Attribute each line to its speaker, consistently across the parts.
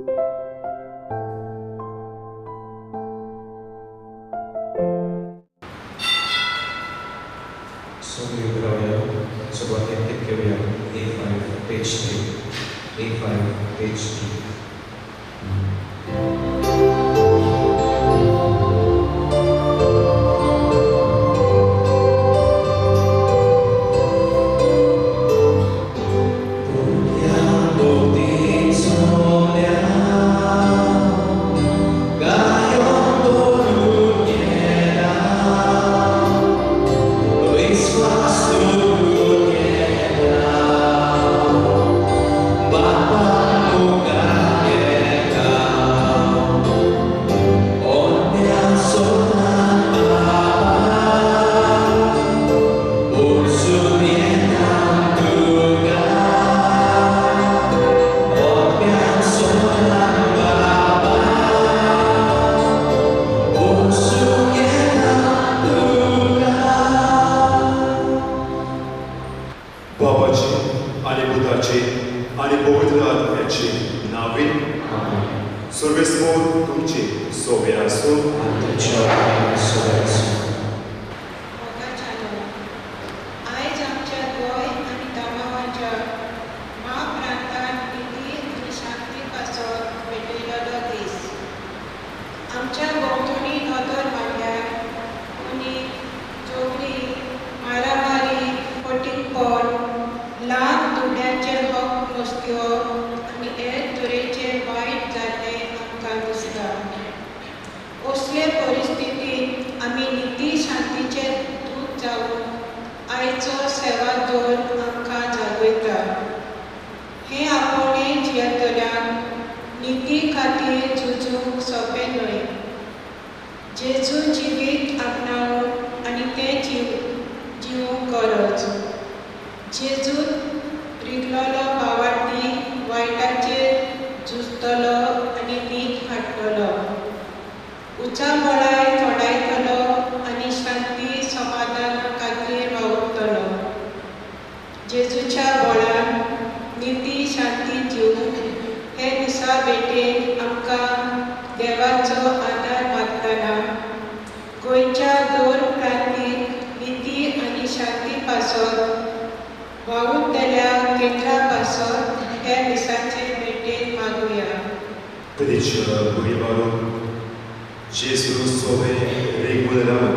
Speaker 1: सगळी रावया सुरवातेक एक घेवया. A5 page 3, A5 page 3.
Speaker 2: बाबाची आनी पुताची आनी पवित्र आत्म्याची नावे. सर्वेस्पोर तुमची सोबे आसूं.
Speaker 1: आनी तुमच्या आत्म्याक सोबे आसूं.
Speaker 3: मोगाच्यानो, आयज आमच्या गोंय आनी दमावाच्या म्हाप्रांतान निती आनी शांती पासत पेटयलेलो दीस. आमच्या भोंवतणी नदर मारल्यार खुनी, चोरी, मारामारी, फटींगपण, ल्हान दुबळ्यांचे हक मस्तीवप आनी हेर तरेचे वायट जाल्ले आमकां दिसता. असले परिस्थितींत आमी निती शांतीचे दूत जावन आयचो सेवादोर आमकां जागयता. हें आपोवणें जियेतल्यांक निती खातीर झुजूंक सोंपें न्हय. जेजू जिवीत आपणावंक आनी तें जिवूंक गरज. जेजून रिगलेलो भावार्थी वायटाचेर झुजतलो आनी नीत हाडटलो, उचांबळाय थोडायतलो आनी शांती समाधाना खातीर वावुरतलो. जेजूच्या बळान निती शांती दिवंक हे दिसा भेटेन आमकां देवाचो आदार मागतना गोंयच्या दोन प्रांतीक निती आनी शांती पासत वावुरतल्या केंद्रा पासत हे दिसाचे भेटेन मागुया.
Speaker 2: तेदीच्या भुरगेबारून जेजू सोबे रिगून रावन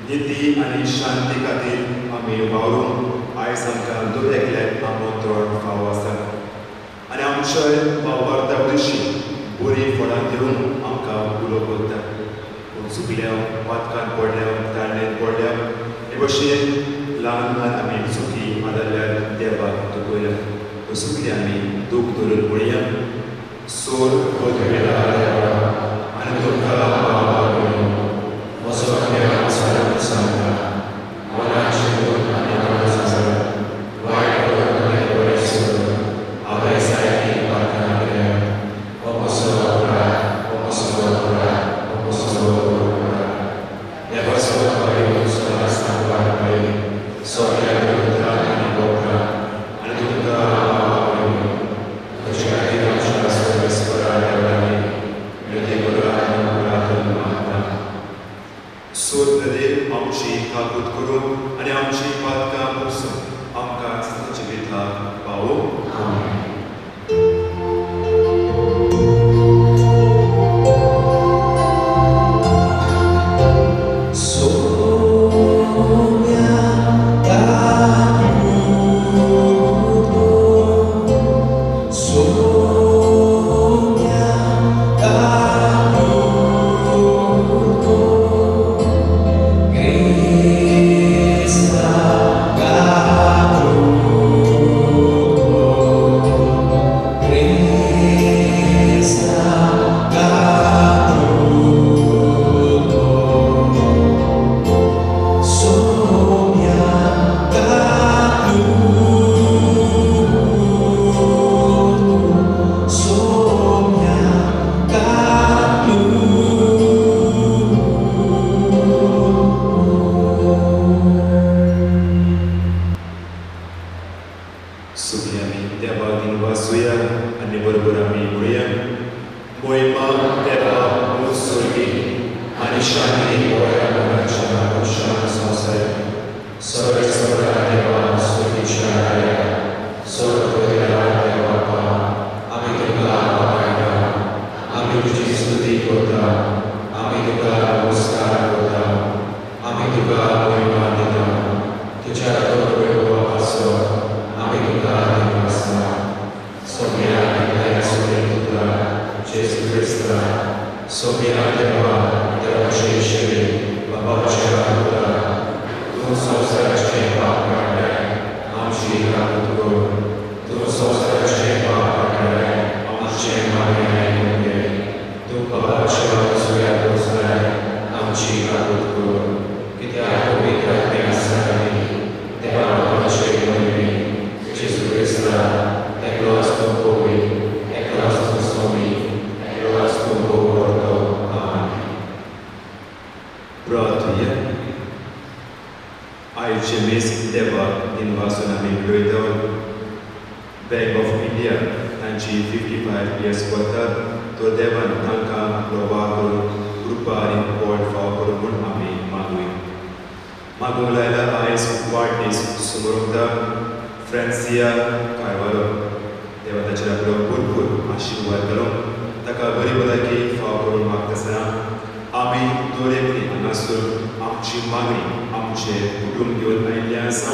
Speaker 2: निती आनी शांती खातीर आमी वावरूंक आयज आमकां दर एकल्याक आमंत्रण फावो आसा आनी आमच्या वावरता उद्देशी बरीं फळां दिवन आमकां उलो करता. पूण चुकल्या, पातकान पडल्या, ताळणेन पडल्या, हे भशेन ल्हान ल्हान आमी चुकी आदारल्यार देवाक दुखयल्या. चुकली आमी दूख धरून म्हणया, सोर पदवेला देवा आनी तुमकां बाबा करूं
Speaker 1: म्हजो खेळ सरळ सांगता मनाचे आनी दोळे वायट करून आनी बरें सोडून हांवें जायतीं पातकां केल्या. हो म्हजो अपराध, हो म्हजो अपराध, हो म्हजो अपराध. देवाचो बरें सदांच वाट पळयली सगळ्या विरोधात आनी गोबरात
Speaker 2: आनी तुमकां बाबा करूं
Speaker 1: तुज्या खातीर आमच्या सर्वेस्परा देवाली विनंती करा आनी उपरांत
Speaker 2: देवाक दिनवासूया आनी बरोबर आमी म्हणुया मोहिमा देवा उत्सर्गी आनी शांती
Speaker 1: बऱ्या मनाच्या उशान संवसार सर्वेस्परा देवा स्वर्गीच्या राया सर्व देवा आमी तुका वाखाणटा, आमी तुजी स्तुती करता, आमी तुका नमस्कार करता, आमी तुका मोहिमा दिता, तुज्या वैभवा पासत आमी तुका दिनवासता. सोम्या एकल्या सुरे पुत्रा जेजू क्रिस्ता, सोम्या देवा देवाचे शेवे बाबाच्या पुत्रा, तूं संवसाराचें पाप काडलें आमची काकूत कर, तूं संवसाराचें पाप काडलें आमचें मागणें आयकून घे, तूं बाबाच्या उजव्या बसलाय आमची काकूत कर, कित्याक पवित्र आत्म्या आसताली देवा बाबाचे वरवीं जेजू क्रिस्ता एकलोच तूं कोवी, एकलोच तूं स्वामी, एकलोच तूं भोगवतो. आमेन.
Speaker 2: प्रार्थुया. आयचे मीस देवाक दिनवासून आमी मेळयता. बँक ऑफ इंडिया तांची 55 इयर्स वतात तर देवान तांकां आपलो वावर करून कृपा आनी बळ फाव करूं म्हूण आमी मागुया. मागूंक लायला आयज वाडदीस सुमरोता फ्रांसिया कारवालो, देवा ताचेर आपलो भरपूर आशिर्वाद घालूं, ताका बरी भलायकी फाव करून मागतासतना आमी दर एकली हांगासर आमची मागणी आमचें कुटुंब घेवन आयिल्लें आसा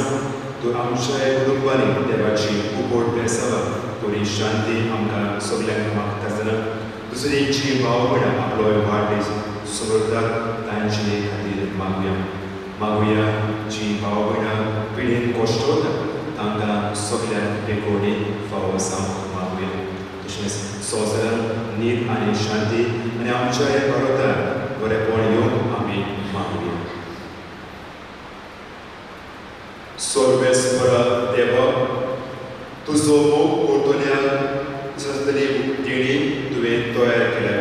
Speaker 2: तर आमच्या कुटुंबांनी देवाची उपट बेसावा थोडी शांती आमकां सगल्यांक मागतासतना दुसरी जी भाव भयणां आपलो वाडदीस समरतात तांचे खातीर मागुया. मागुया जी भाव भयणां पिडेन कश्ट वता तांकां सगल्यांक बेकोणी फावो आसा मागुया. तशेंच संवसारांत नीत आनी शांती आनी आमच्या भारतांत बरेपण येवन आमी मागुया. सर्वेस्परा देवा, तुजो मोग करतल्या जातली देणी तुवें तयार केल्या.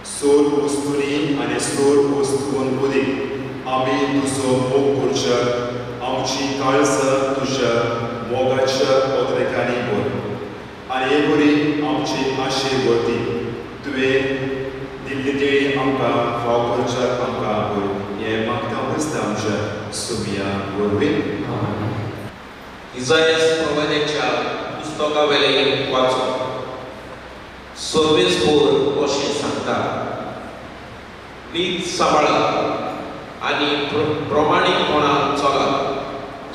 Speaker 2: सोर वस्तूंनी आनी सोर वस्तून उदीक आमी तुजो मोग करच्याक आमची काळजां तुज्या मोगाच्या पत्रिकांनी भर आनी हे बरी आमची आशे वरती तुवें दिल्ली देणी आमकां फाव करच्याक आमकां भर. हें मागता मस्त आमच्या सुमिया वरवीं.
Speaker 4: इजायस प्रवाद्याच्या पुस्तकावेलें वाचून सर्वेस्पोर अशें सांगता, नीत सांबाळात आनी प्रमाणीकपणान चलात,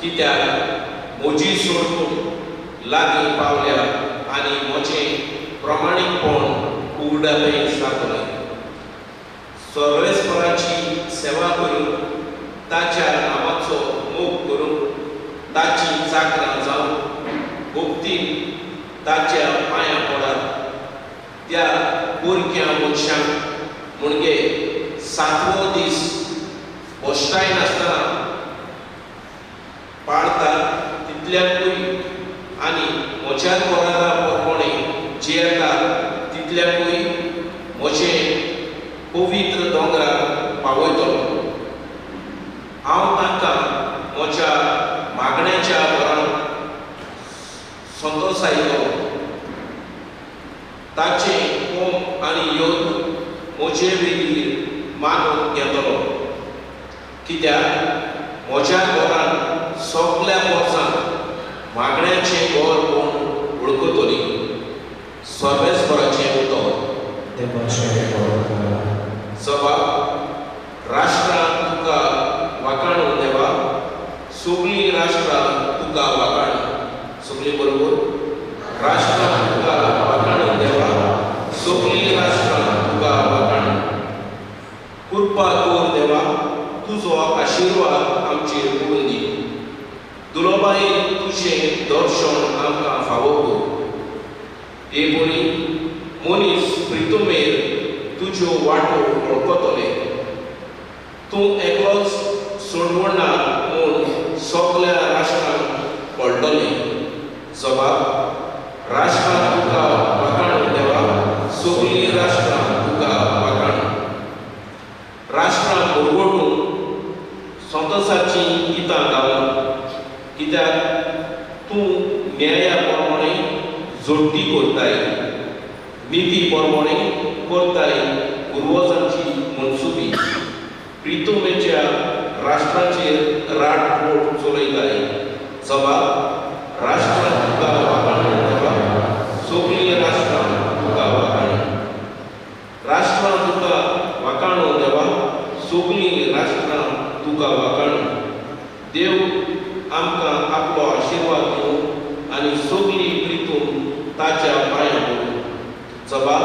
Speaker 4: कित्याक म्हजी सोडून लागीं पावल्या आनी म्हजें प्रमाणीकपण उगडापें जातलें. सर्वेस्पराची सेवा करून ताच्या नांवाचो मोग करून ताची चाकरां जावन भक्तीन ताच्या पांयां पडात. त्या परक्या मनशांक म्हणजे सातवो दीस भश्टाय नासतना पाळतात तितल्याकूय आनी म्हज्या करारा प्रमाणे जियेतात तितल्याकूय म्हजें पवित्र दोंगरार पावयतलो. हांव तांकां म्हज्या मागण्याच्या घरांत संतोसायतलो. ताचें कोम आनी योद म्हजे वेगीर मानून घेतलो, कित्याक म्हज्या घरांत सगल्या वर्सांक मागण्याचें घर म्हूण वळखतली. सर्वेस्पराचें उतर. सभा राष्ट्रां तुका वाखाणून देवा, सगळीं राष्ट्रां तुका वाखाणून. सगळीं बरोबर राष्ट्रां तुका वाखाणून देवा, सगळीं राष्ट्रां तुका वाखाणून. कृपा कर देवा, तुजो आशिर्वाद आमचेर पडून दी. दुलोबायेन तुजें दर्शन आमकां फावो कर. हे बरी मनीस प्रितुमेर तुज्यो वाटो वळखतले. तूं एकलोच सोडवणार म्हूण सगल्या राष्ट्रांक कळटलें. जबाब राष्ट्रां तुका वाखाणून देवा, सगळीं राष्ट्रां तुका वाखाणून. राष्ट्रां भरगडून संतोसाचीं गितां गावन, कित्याक तूं न्याया प्रमाणे जोडटी करताय, निती प्रमाणे करताय पुर्वजांची मनसुबी, प्रितुमेच्या राष्ट्राचेर राटपोट चलयताय. सभा राष्ट्रां तुका वाखाणू देवा, सगळीं राष्ट्रां तुका वाखाणू. राष्ट्रां तुका वाखाणू देवा, सगळीं राष्ट्रां तुका वाखाणू. देव आमकां आपलो आशिर्वाद दिवं आनी सगळीं प्रितूम ताच्या पांयां पडूं. सभा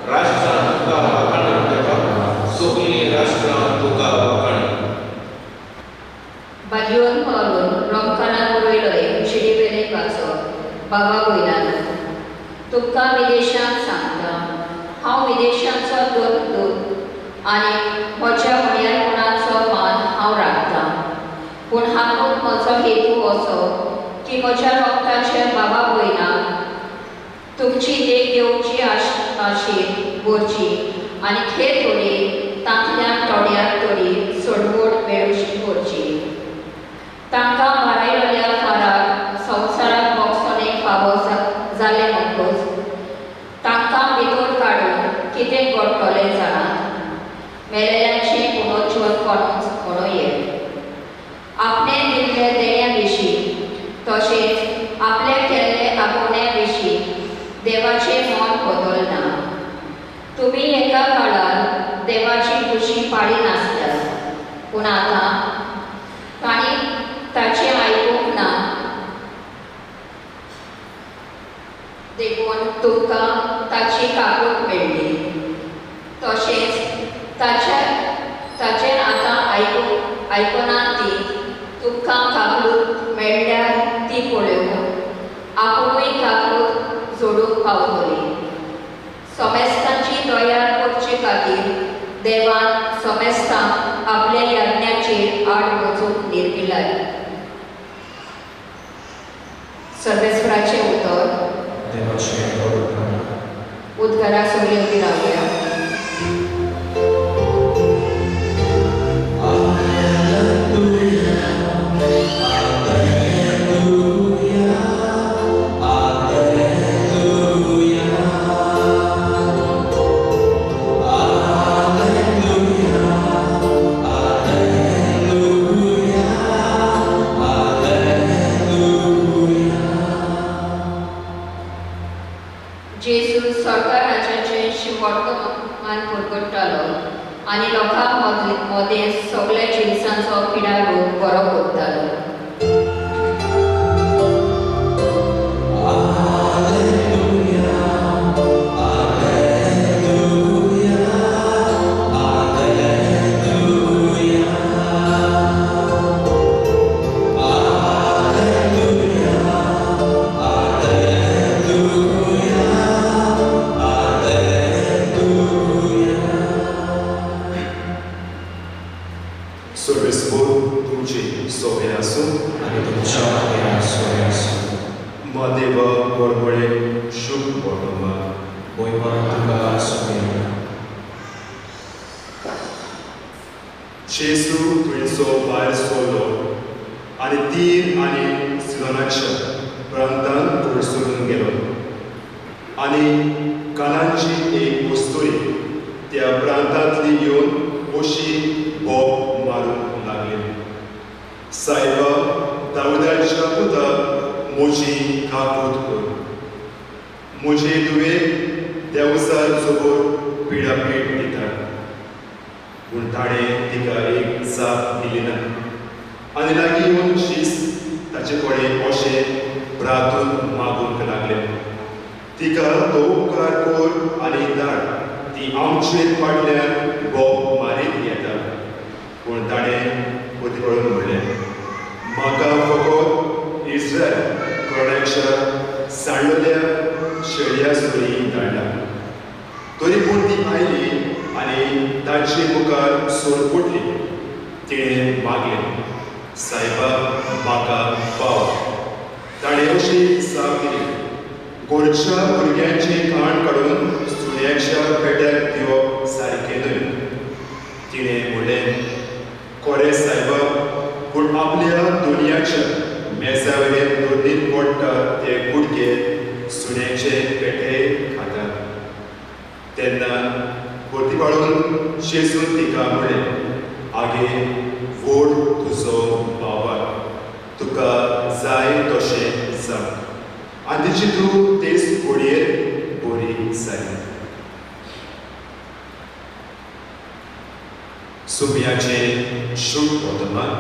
Speaker 4: राष्ट्रां तुका वाखाणू देवा, सगळीं राष्ट्रां तुका वाखाणू.
Speaker 5: बागियोन पावलून रोमकारान बरयलो चिडीवेलें वाचो. बाबा वयल्यान तुमकां विदेशांत सांगता, हांव विदेशांचो दूत आनी म्हज्या मण्यारपणाचो मान हांव राखतां. पूण हातूंत म्हजो हेतू असो की म्हज्या रोगताच्या बाबा भयणाक तुमची देख घेवची आशेन व्हरची आनी खे थोडी तांतल्यान थोड्याक तरी सोडवण मेळूशी करची. तांकां मारायलेल्या फाराक संवसाराक भोगसणेक फावो जालें म्हणटकच तांकां भितर काडून कितें घडटलें जाणात, मेलेल्यांचें पुनर्जीवन कोणूच म्हणूं येत. आपणें दिल्ल्या देण्या विशीं तशेंच आपल्या केल्ले आपोवण्या विशीं देवाचें मन बदलना. तुमी एका काळार देवाची खुशी पाळी नासल्यात, पूण आतां तांणी ताचें आयकूंक ना, देखून तुमकां ताची काकूट मेळ्ळी. तशेंच ताचेर आतां आयकनात ती तुमकां काकूट मेळ्ळ्यार ती पळोवन आपुणूय काकूट जोडूंक पावतली. समेस्तांची दया करचे खातीर देवान समेस्तांक आपल्या यज्ञाचेर आड वचूंक निर्मिलाय. सर्वेस्वराचें उतर. उद्गारा सगळीं उबी रावया. आनी लोकां मदें सगळ्या जिनसांचो पिडा रोग बरो करतालो.
Speaker 2: जेजू थंयचो भायर सरलो आनी तीर आनी सिलोनाच्या प्रांतांत भरसरून गेलो. आनी कानांची एक वस्तुरी त्या प्रांतांतली येवन अशी बोब मारूंक लागली, सायबा दाऊदाच्या पुता, म्हजी काकूत कर. म्हजे दुवे देवसार जबर पिडापीड दिता. पूण ताणें तिका एक जाप दिली ना आनी लागीं येवन शीस ताचे कडेन अशें प्रार्थून मागूंक लागलें, तिका तो उपकार कर आनी धाड, ती आमचे फाटल्यान बोब मारीत येता. पूण ताणें पतिवळून म्हणलें, म्हाका फकत इस्रायल घराण्याच्या सांडलेल्या शेळया सुरी धाडला. तरी पूण ती आयली आनी ताचे मुखार सोर पडली. तिणें मागलें, सायबा म्हाका पाव. ताणें अशी जाप दिली, गोरच्या भुरग्यांचें खाण काडून सुण्याच्या पेट्याक दिवप सारकें न्हय. तिणें म्हणलें, खरें सायबा, पूण आपल्या दुनियाच्या मेजावयले दोनीत पडटा ते कुडके सुण्याक तेंचे पेटे खातात. तेन्ना परती जेजून तिका म्हणलें, आगे व्हड तुजो बाबार, तुका जाय तशें जावं. आनी तिची तूं तेच घडयेर बरी जाली. सुम्याचें शूट वर्तमान.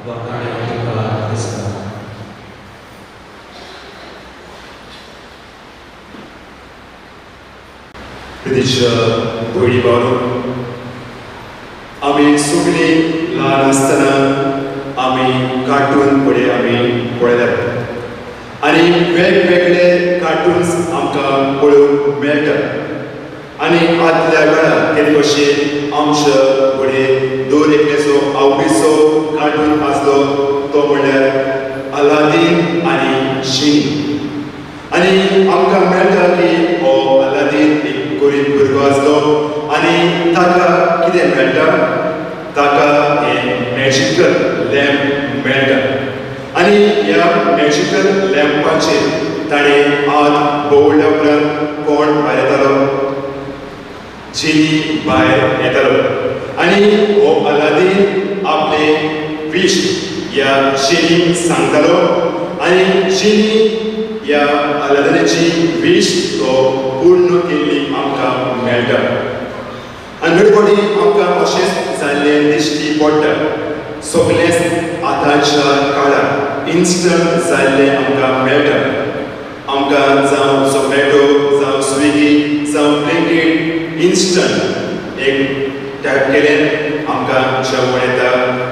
Speaker 1: वाखाणे तुका क्रिस्ता.
Speaker 2: प्रितीच्या भयणी भावनो, आमी सगळीं ल्हान आसतना आमी कार्टून फुडें आमी पळयतात आनी वेगवेगळे कार्टून्स आमकां पळोवंक मेळटात. आनी आदल्या काळार ते भशेन आमच्या फुडें दर एकल्याचो आवडीचो कार्टून आसलो तो म्हणल्यार अलादीन आनी जिनी. आनी आमकां मेळटा की हो अलादीन एक गरीब भुरगो आसलो आनी ताका कितें मेळटा, ताका हें मॅजिकल लॅम्प मेळटा. आनी ह्या मॅजिकल लॅम्पाचेर ताणें हात भोंवल्या उपरांत कोण भायर येतालो, जिनी भायर येतालो. आनी हो अलादीन आपले विश ह्या जिनीक सांगतालो आनी जिनी ह्या अलादीनाची विश तो पूर्ण केल्ली आमकां मेळटा. आनी थोडे फावटी आमकां अशेंच जाल्लें दिश्टी पडटा. सगळेंच आतांच्या काळार इन्स्टंट जाल्लें आमकां मेळटा. आमकां जावं झोमॅटो, जावं स्विगी, जावं ब्लिंकीट, इन्स्टंट एक टॅप केलें आमकां जेवण येता,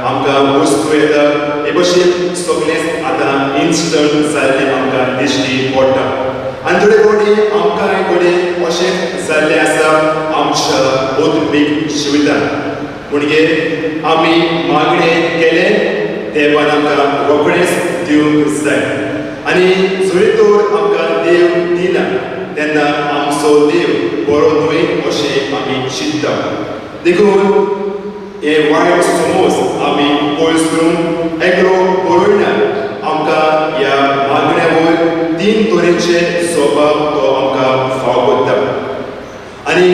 Speaker 2: आमकां वस्तू येता. हे भशेन सगळेंच आतां इन्स्टंट जाल्लें आमकां दिश्टी पडटा. आनी थोडे फावटी आमकां कडेन अशेंच जाल्लें आसा आमच्या आत्मीक जिवितांत. म्हणजे आमी मागणें केलें देवान आमकां रोखडेंच दिवंक जाय आनी जरी तर आमकां देव दिना तेन्ना आमचो देव बरो न्हय अशें आमी चिंतता. देखून हे वायट समज आमी पयस करून एकलो बरोयना आमकां ह्या मागण्या वयर तीन तरेचे स्वभाव तो आमकां फाव करता. आनी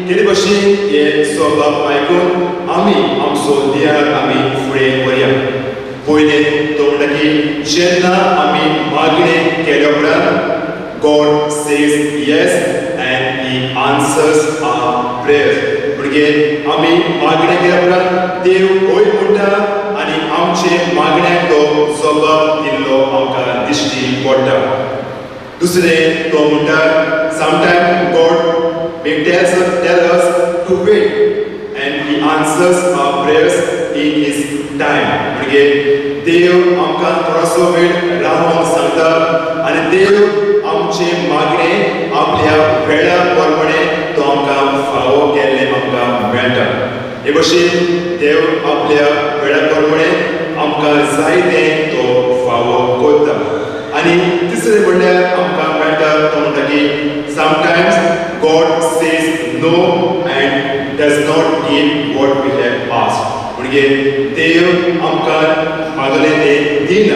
Speaker 2: ते भशेन हे स्वभाव आयकून आमी आमचो देहाक आमी फुडें व्हरया. पयलें तो म्हणटा की जेन्ना आमी मागणें केल्या उपरांत God says yes and he answers our prayers. म्हणजे आमी मागणें केल्या उपरांत देव हय म्हणटा आनी आमचे मागण्याक तो जबाब दिल्लो आमकां दिश्टी पडटा. दुसरें तो म्हणटा sometime God may tell us to wait and he answers our prayers in his time. म्हणजे देव आमकां थोडोसो वेळ रावोंक सांगता आनी देव आमचे मागणे आपल्या वेळा प्रमाणे तो आमकां फावो केल्लें आमकां मेळटा. हे भशेन देव आपल्या वेळा प्रमाणे आमकां जाय तें तो फावो करता. आनी तिसरें म्हणल्यार आमकां मेळटा तो म्हणटा की sometimes God says no and does not give what we have asked. म्हणजे देव आमकां मागलें तें दिना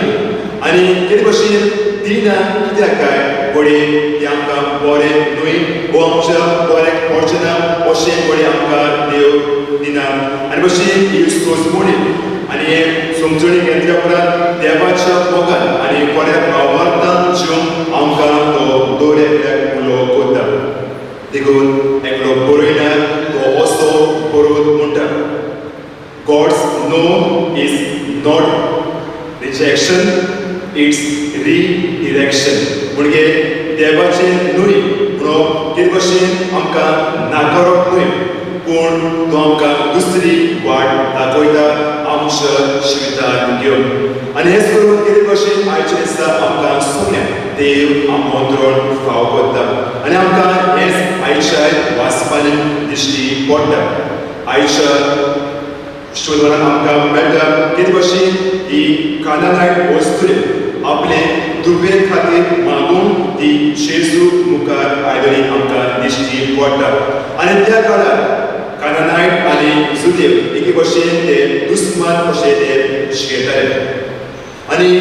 Speaker 2: आनी कितें भशेन दिना कित्याक काय घडये तें आमकां बरें न्हय वो आमच्या बऱ्याक पडचें ना अशें घडये आमकां देव दिना. आनी भशेन ही सोजमणी आनी हे समजणी घेतल्या उपरांत देवाच्या मोगान आनी बऱ्या भावार्थान जिवन आमकां तो दर एकल्याक उलो करता. देखून एकलो बरयना तो असो बरोवन म्हणटा, God's no is not rejection, it's redirection. म्हणजे देवाचें न्हय म्हणून ते भशेन आमकां नाकारप न्हय, पूण तो आमकां दुसरी वाट दाखयता आमच्या जिवितांत घेवन. आनी हेच करून कितें भशेन आयच्या दिसा आमकां सगळ्यांक देव आमंत्रण फाव करता आनी आमकां हेच आयच्या वाचपान दिश्टी पडटा. आयच्या शोधनान आमकां मेळटा कितें भशेन ही कानानायट वस्तू आपले दुबे खातीर मागून ती जेजू मुखार आयदनी आमकां दिश्टी पडटा. आनी त्या काळार कानानायट आनी जुदेव एके भशेन ते दुस्मान कशे ते शिकयताले आनी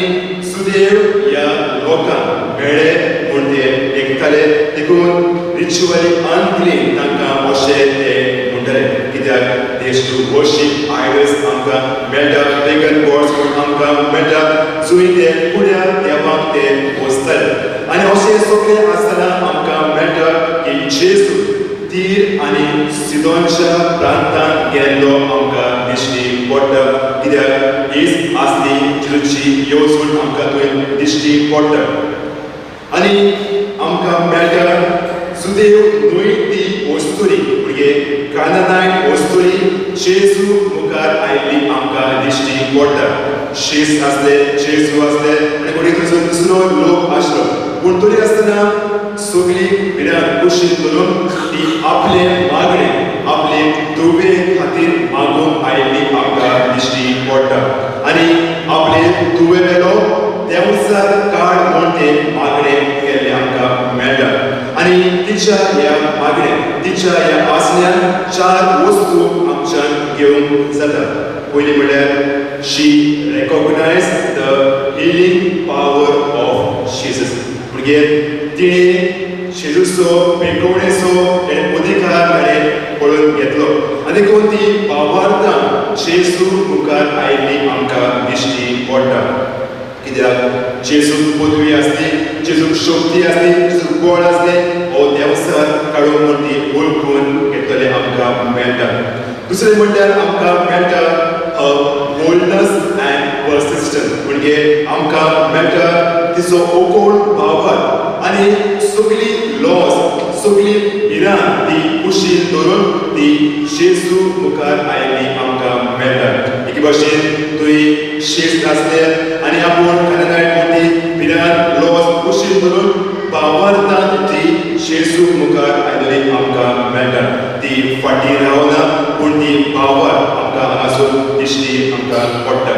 Speaker 2: सुदेव ह्या लोकांक मेळ्ळे म्हूण ते लेखताले. देखून रिच्युअली अनक्लीन तांकां अशें ते म्हणटाले, कित्याक they used to worship idols आमकां मेळटा, पेगन गॉड्स म्हूण आमकां मेळटा, जंय ते कुड्या देवाक ते वचताले. आनी अशें सगळें आसतना आमकां मेळटा की जेजू तीर आनी सिदोनच्या प्रांतांत गेल्लो आमकां दिश्टी पडटा, कित्याक हीच आसली जेजूची येवजण आमकां थंय दिश्टी पडटा. आनी आमकां मेळटा सुदेव न्हय ती वस्तुरी, म्हणजे काननायट वस्तुरी जेजू मुखार आयिल्ली आमकां दिश्टी पडटा. शीस आसले, जेजू आसले आनी कोणी थंयसर दुसरो लोक आसलो, पूण तरी आसतना सगळी भिरांत कुशीन धरून ती आपले मागणे आपले धुवे खातीर मागूंक आयिल्ली आमकां दिश्टी पडटा. आनी आपले धुवे वेलो देंवचार काड म्हूण ते मागणे केल्ले आमकां मेळटा. आनी तिच्या ह्या मागण्या, तिच्या ह्या आसण्यान चार वस्तू आमच्यान घेवंक जाता. पयली म्हळ्यार, she recognize the healing power of Jesus. म्हणजे तिणें जेजूचो पेटोवणेचो ताणें अधिकार ताणें पळोवन घेतलो आनी देखून ती भावार्थान जेजू मुखार आयिल्ली आमकां दिश्टी पडटा, कित्याक जेजूक पदवी आसली, जेजूक शक्ती आसली, जेजूक बळ आसलें हो देंवचार काडूंक म्हूण ती वळखून घेतलें आमकां मेळटा. दुसरें म्हणल्यार आमकां मेळटा बोल्डनस अँड पर्सिस्टन्स, म्हणजे आमकां मेळटा तिचो ओकोळ भावार्थ आनी सगळी लॉस, सगळी भिरांत ती कुशीन धरून ती जेजू मुखार आयिल्ली आमकां मेळटा. एके भाशेन थंय शेज आसले आनी आपूण कननायट ती भिरांत, लॉस कुशीन धरून भावार्थान ती जेजू मुखार आयिल्ली आमकां मेळटा. ती फाटीं रावना, पूण ती भावार्थ आमकां हांगासर दिश्टी आमकां पडटा.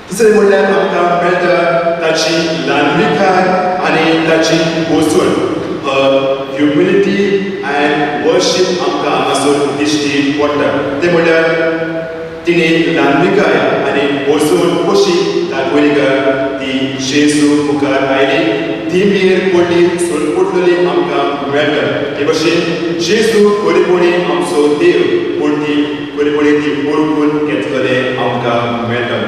Speaker 2: तिसरें म्हणल्यार आमकां मेळटा ताची ल्हानविकाय आनी ताची बसवण, ह्युमिलिटी अँड वर्शीप आमकां हांगासर दिश्टी पडटा. तें म्हणल्यार तिणें ल्हानविकाय आनी बसवण कशी दाखयली काय, ती जेजू मुखार आयली, दिंबयेर पडली, सोडपडलेली आमकां मेळटा. हे भशेन जेजू खरेपणी आमचो देव पूण ती खरेपणी ती वळखून घेतलेले आमकां मेळटा.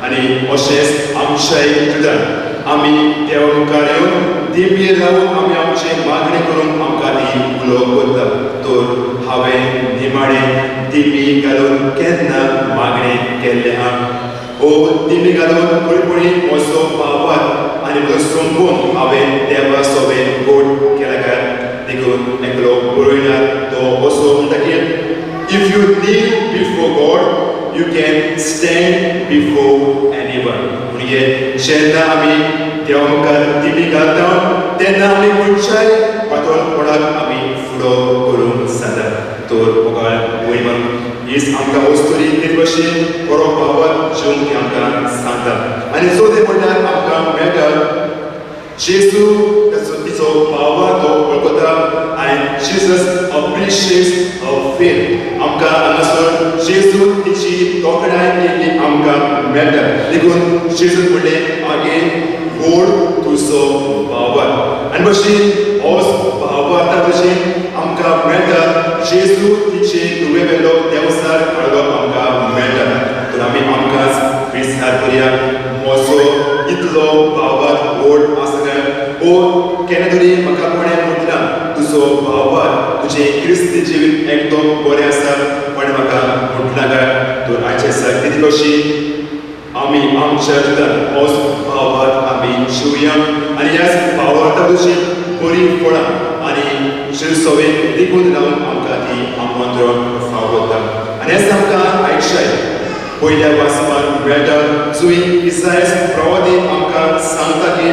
Speaker 2: आनी अशेंच आमच्याय जिवितांत आमी देवा मुखार येवन दिंबयेर रावन आमी आमचे मागणी करून आमकां ती उलो करता, तर हांवें निमाणें दिमी घालून केन्ना मागणें केल्लें आहा? ओ दिमी घालून खरेपणी म्हजो भावार्थ आनी म्हजो संबंद हांवें देवा सोबें गोड केला काय? देखून एकलो बरयणार तो असो म्हणटा की, if you kneel before God, you can stand before anyone. म्हणजे जेन्ना आमी देवा मुखार दिमी घालता तेन्ना आमी खंयच्याय पातळपणाक आमी फुडो करूंक जाता. तर मोगाळ भयण, हीच आमकां वस्तुरी ते भशेन बरो भावार्थ जेवंक ती आमकां सांगता. आनी चवथें म्हणल्यार आमकां मेळटा जेजू ताचो तिचो भावार्थ तो वळखता आनी Jesus appreciates her faith. आमकां हांगासर जेजू तिची तोखणाय केल्ली आमकां मेळटा. देखून जेजून म्हणलें, आगे व्हड तुजो भावार्थ. आनी भशेन होच भावार्था भशेन आमकां मेळटा जेजू तिचे धुवे वेलो देंवचार काडलो आमकां मेळटा. तर आमी आमकांच विचार करुया, म्हजो इतलो भावार्थ व्हड आसा काय? ओ केन्ना तरी म्हाका कोणें म्हटलां, तुजो भावार्थ, तुजें क्रिस्ती जिवीत एकदम बरें आसा, कोणें म्हाका म्हटलां काय? तर आयचे दिसा कितें कशी आमी आमच्या जिवितांत होच भावार्थ आमी शिवया आनी ह्याच भावार्था भशेन बरीं फळां आनी सवे रिगून रावन आमकां ती आमंत्रण फावो जाता. आनी हेंच आमकां आयच्याय पयल्या वाचपान मेळटा, जंय इसायस प्रवादी आमकां सांगता की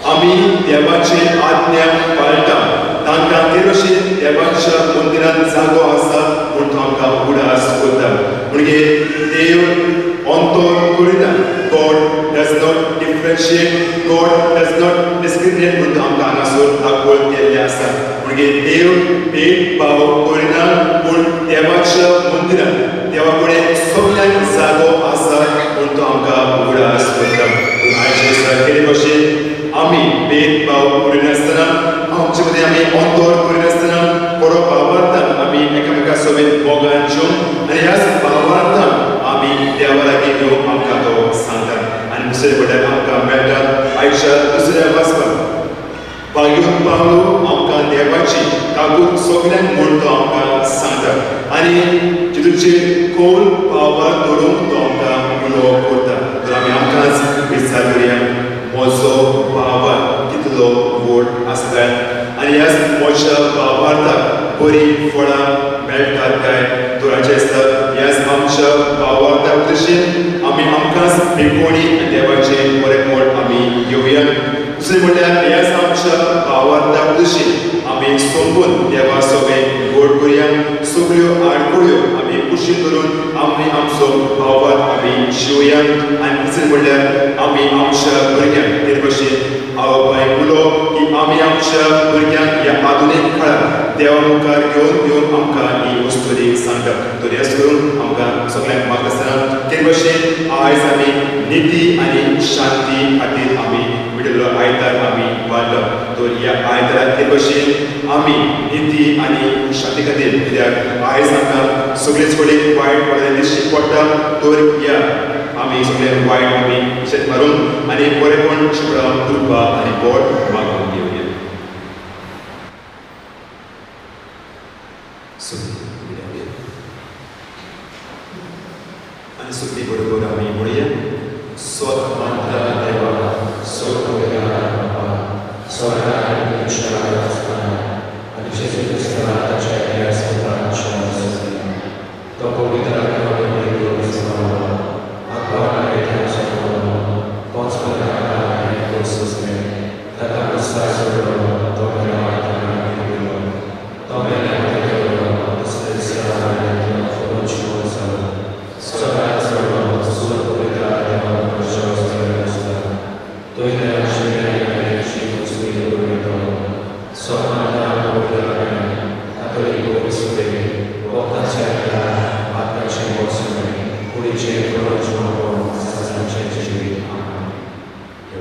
Speaker 2: आमी देवाचे आज्ञा पाळटा तांकां ते भशेन देवाच्या मंदिरांत जागो आसा म्हूण तो आमकां उगडास करता. म्हणजे देव अंतर करिना. God does not differentiate, God does not discriminate म्हूण तो आमकां हांगासर दाखोवन केल्लें आसा. म्हणजे देव भेदभाव करिना, पूण देवाच्या मंदिरांत देवा कडेन सगल्यांक जागो आसा म्हूण तो आमकां उगडास करता. आयचे दिसा केले भशेन आमी भेदभाव करिनासतना, आमचे मदीं आमी अंतर करिनासतना बरो भावार्थान आमी एकामेका सोबीत मोगान जेवन आनी ह्याच भावार्थान आमी देवा लागीं येवन आमकां तो सांगता. आनी दुसरे म्हणल्यार आमकां मेळटा आयच्या दुसऱ्या वाचपाक बागेवन पावलो आमकां देवाची काकूत सगल्यांक म्हूण तो आमकां सांगता आनी जितूचे खोल पावर दवरूंक तो आमकां उलो करता. तर आमी आमकांच विचार करुया, म्हजो भावार कितलो व्हड आसता आनी ह्याच म्हज्या भावार्थाक बरीं फळां मेळटात काय. तर आयचे दिसा ह्याच आमच्या भावार्थाक भशेन आमी आमकांच बेकोणी आनी देवाचें बरेपण आमी घेवया. दुसरें म्हणल्यार ह्याच आमच्या भावार्थाक भशेन आमी सोंपून देवा सोबें गोड करुया. सगळ्यो आडखळ्यो आमी कुशीन धरून आमी आमचो भावार्थ आमी शिवया. आनी तिसरें म्हणल्यार आमी आमच्या भुरग्यांक ते भशेन आवय बापायक उलो की आमी आमच्या भुरग्यांक ह्या आधुनीक काळार देवा मुखार घेवन येवन आमकां ही वस्तुरी सांगता. तर हेच करून आमकां सगल्यांक मागता आसतना ते भशेन आयज आमी निती आनी शांती खातीर आमी मिडिल्लो आयतार आमी बांदला. तर ह्या आयताराक ते भशेन आमी निती आनी शांती खातीर, कित्याक आयज आमकां सगळेच कडेन वायट पडले दिश्टी पडटा, तर ह्या आमी सगळे वायट आमी शेत मारून आनी बरेपण शिकडा कृपा आनी बोट मागून घेवया. आनी सुखी बरोबर आमी म्हणया, स्वत मानता देवा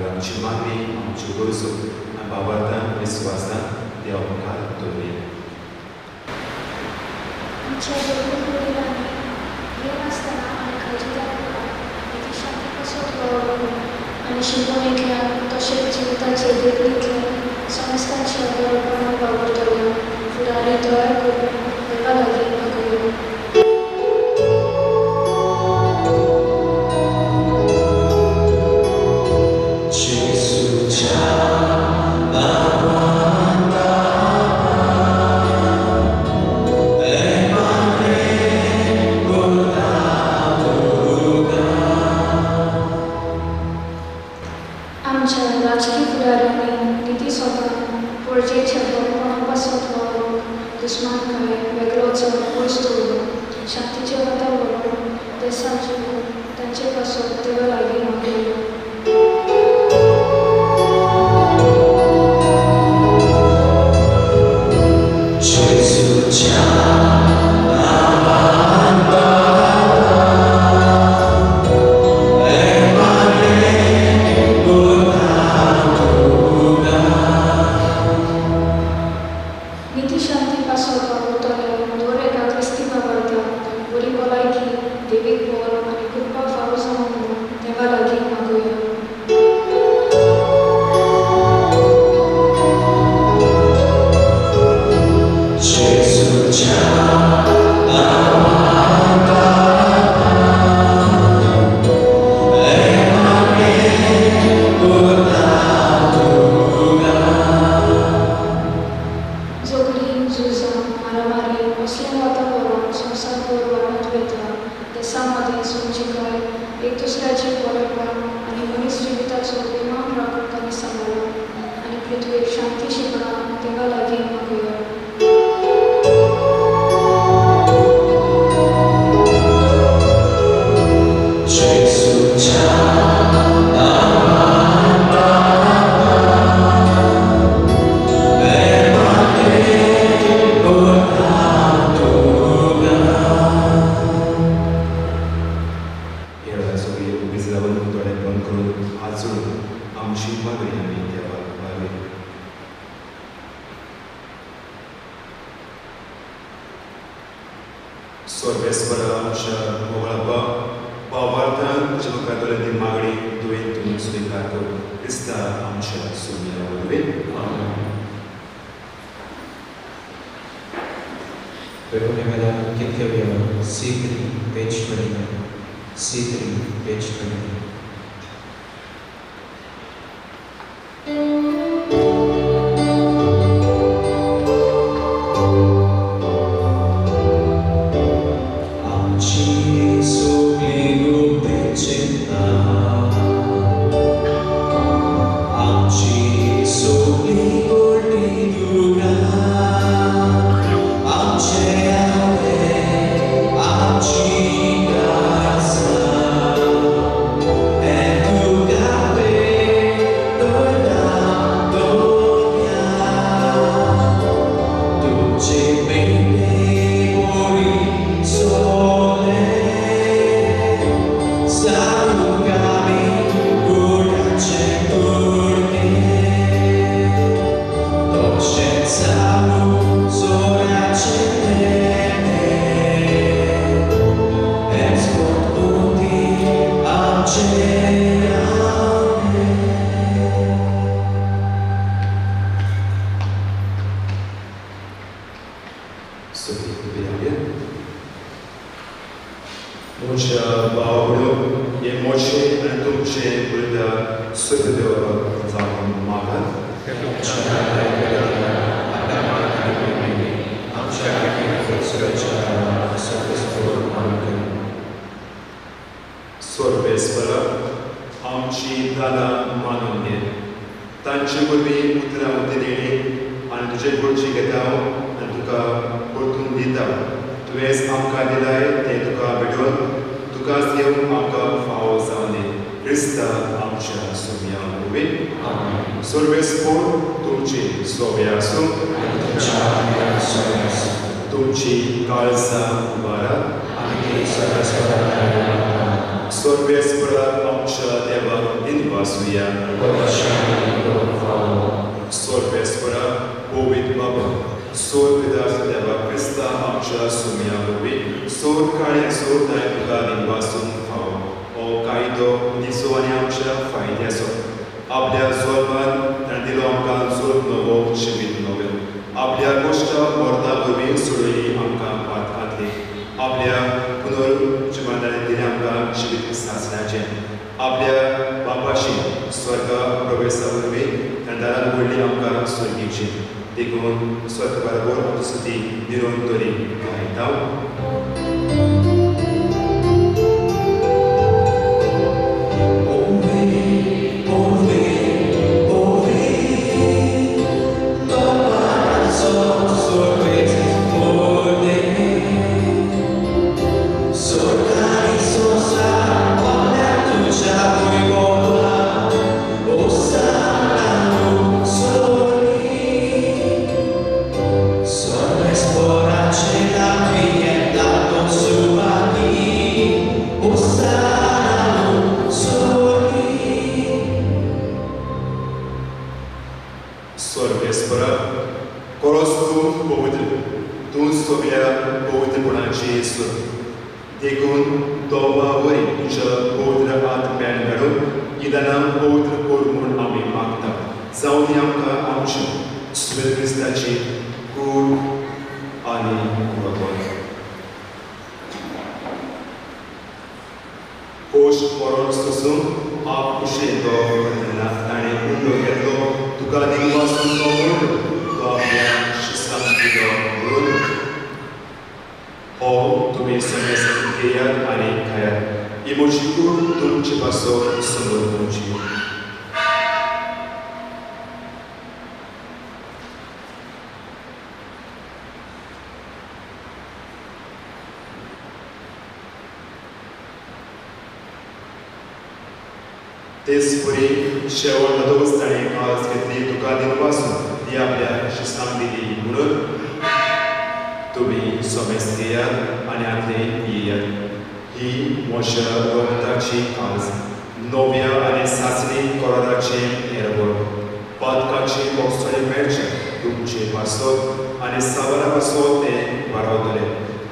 Speaker 2: आमची मागणी आमच्यो गरजो आनी भावार्थान विस्वासान देवा मुखार दवरुया.
Speaker 6: आमच्या दोनूय वडिलांनी भियेनासतना आनी काळजीदारपणान निती शांती पासत वावरून आनी शिकवणेंतल्यान तशेंच जिविताचे देखणींतल्यान संस्थांच्या बरोबरपणान वावुरतल्या फुडारी तयार करून देवा लागीं मागुया. आमच्या राजकी फुडाऱ्यांनी निती सोदान परजेच्या बरेपणा पासत वावरूंक दुस्मानकाय वेगळोचो पयस दवरून शांतीचें वातावरण देशांत जिवून तांचे पासत देवा लागीं मागुया. निती शांती पासत वावुरतल्या दर एका क्रिस्ती भावार्थाक बरी भलायकी, देवीक बळ आनी कृपा फावो जावंक म्हूण देवा लागीं मागुया. झगडीं, झुजां, मारामारी असलें वातावरण संवसारभर वाडत वता. देसां मदीं समजिकाय, एक दुसऱ्याचें बरेपण आनी मनीस जिविताचो विमान राखूंक आनी सांबाळूंक आनी पृथ्वेक शांती शिंपडावंक देवा लागीं मागुया.
Speaker 2: सर्वेस्परा आमच्या मोगळापा पावार्थान तुज्या मुखार दवरल्या ती मागणी तुवें तुमी स्विकार करून क्रिस्ता आमच्या सोम्या वरवीं.
Speaker 1: प्रभू निवेदन कितक्या C3 page 29 C3 page 29.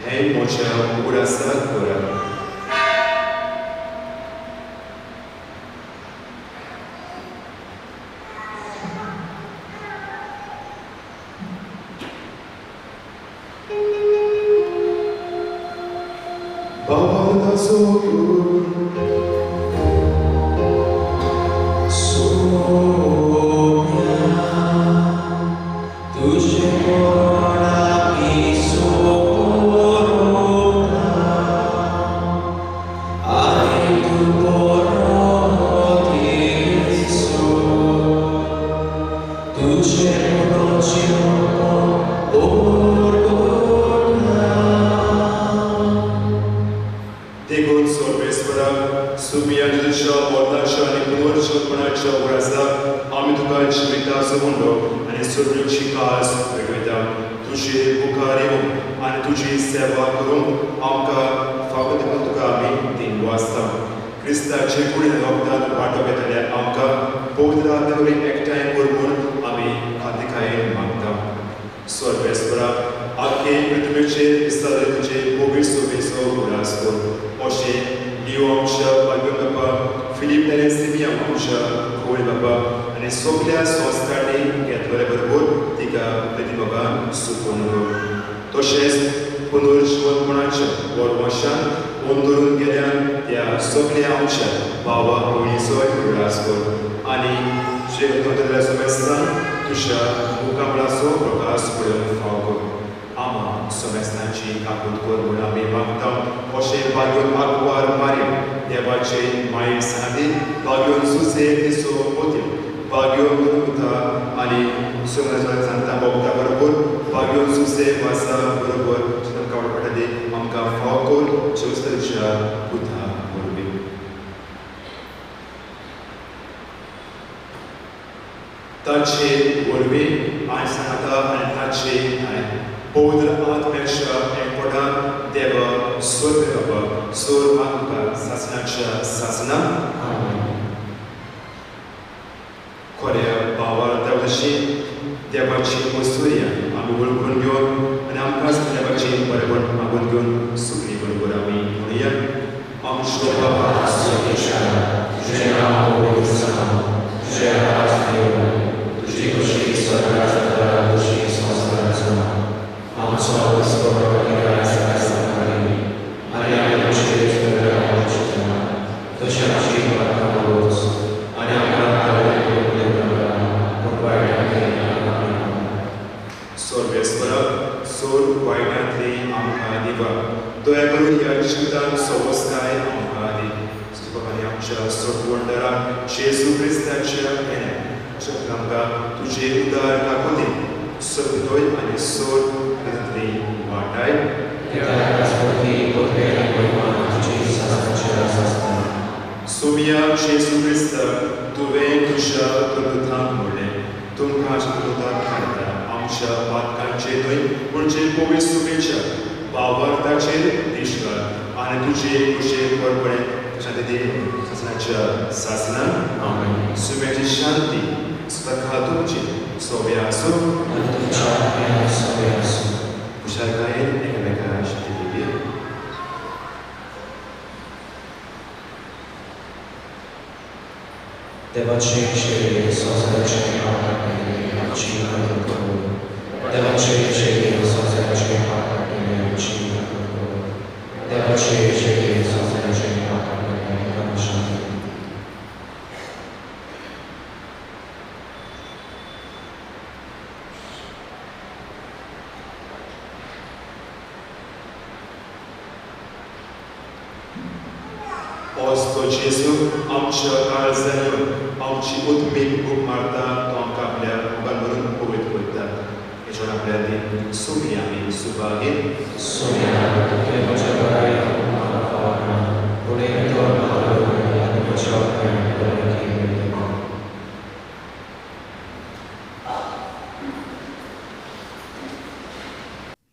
Speaker 2: हें म्हज्या उगडासाक करात.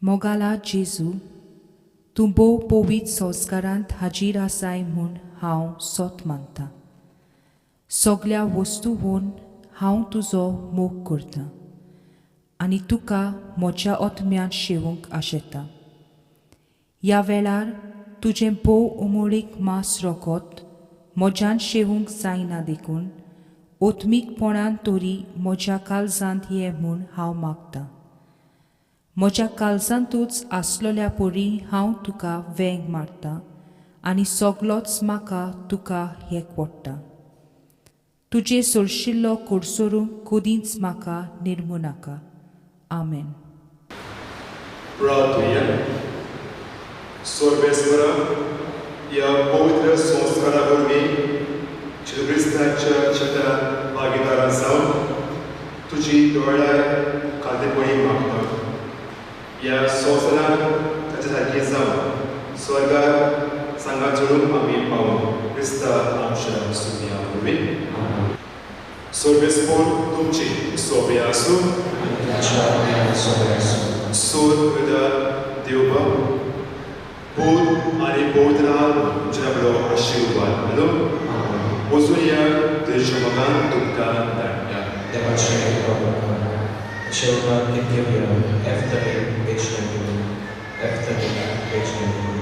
Speaker 7: मोगाला जेजू, तूं भोव पवित्र संस्कारांत हाजीर आसाय म्हूण हांव सोत मानतां. सगल्या वस्तूवन हांव तुजो मोग करतां आनी तुका म्हज्या आत्म्यांत शेवूंक आशेतां. ह्या वेळार तुजें भोव उमळीक मास रोखत म्हज्यान शेवूंक जायना देखून ओत्मीकपणान तरी म्हज्या काळजांत ये म्हूण हांव मागतां. म्हज्या काळजांतूच आसलोल्या परी हांव तुका वेंग मारतां आनी सगलोच म्हाका तुका हेक पडटा. तुजे सोरशिल्लो कोडसोरूंक कदींच म्हाका निर्मू नाका. आमेन.
Speaker 2: प्रार्थुया. सर्वेस्परा, ह्या पवित्र संस्कारा वरवीं जेजू क्रिस्ताच्या जिवितांत भागीदारां जावन तुजी दोळ्याय खातेपणी मागता. ह्या संवसारांत ताचे सारकी जावन स्वर्गार सांगात जोडूंक आमी पावूं क्रिस्ता आमच्या सुम्या वरवीं. सर्वेस्पोर तुमची सोबे आसूं. सोर उदार देवबा पूत आनी पवित्र आत्मो आपलो आशिर्वाद घालूं. वचून ह्या देशा मोगान तुमकां धाडटा.
Speaker 1: शेवटाक कितके F 13 page 91, F 13 page 91.